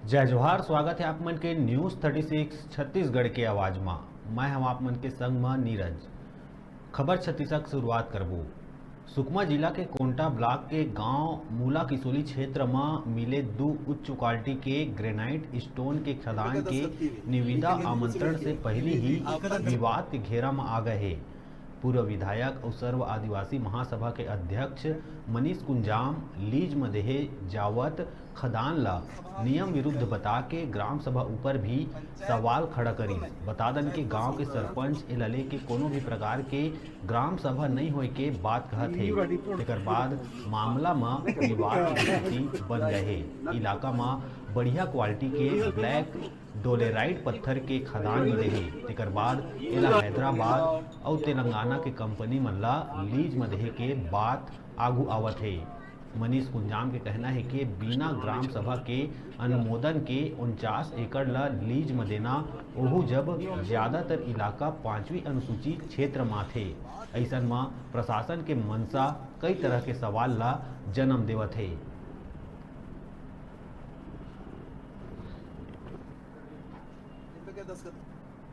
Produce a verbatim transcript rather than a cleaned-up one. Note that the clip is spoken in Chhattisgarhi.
जय जोहार, स्वागत हे आप मन के News Thirty Six छत्तीसगढ़ के आवाज म। मैं हम आप मन के संग म नीरज। खबर छत्तीसगढ़ के शुरुआत करबो। सुकमा जिला के कोंटा ब्लॉक के गांव मूला किसोली क्षेत्र म मिले दू उच्च क्वालिटी के ग्रेनाइट स्टोन के खदान के निविदा आमंत्रण से पहिली ही विवाद के घेरा म आ गए हे। पूर्व विधायक अउ सर्व आदिवासी महासभा के अध्यक्ष मनीष कुंजाम लीज म देहे जावत खदान ल नियम विरुद्ध बता के ग्राम सभा ऊपर भी सवाल खड़ा करिस। बता दन के गांव के सरपंच एला लेके कोनो भी प्रकार के ग्राम सभा नइ होए के बात कहत हे। तेकर बाद मामला म विवाद के स्थिति बन गए हे। इलाका म बढ़िया क्वालिटी के ब्लैक डोलेराइट पत्थर के खदान मिले हे। तेकर बाद एला हैदराबाद अउ तेलंगाना के कंपनी मन ला लीज म देहे के बात आगू आवत हे। मनीष कुंजाम के कहना हे कि बिना ग्राम सभा के अनुमोदन के उनचास एकड़ ला लीज म देना, ओहू जब ज्यादातर इलाका पांचवी अनुसूची क्षेत्र म आथे। अइसन म प्रशासन के मंशा कई तरह के सवाल ला जन्म देवत हे।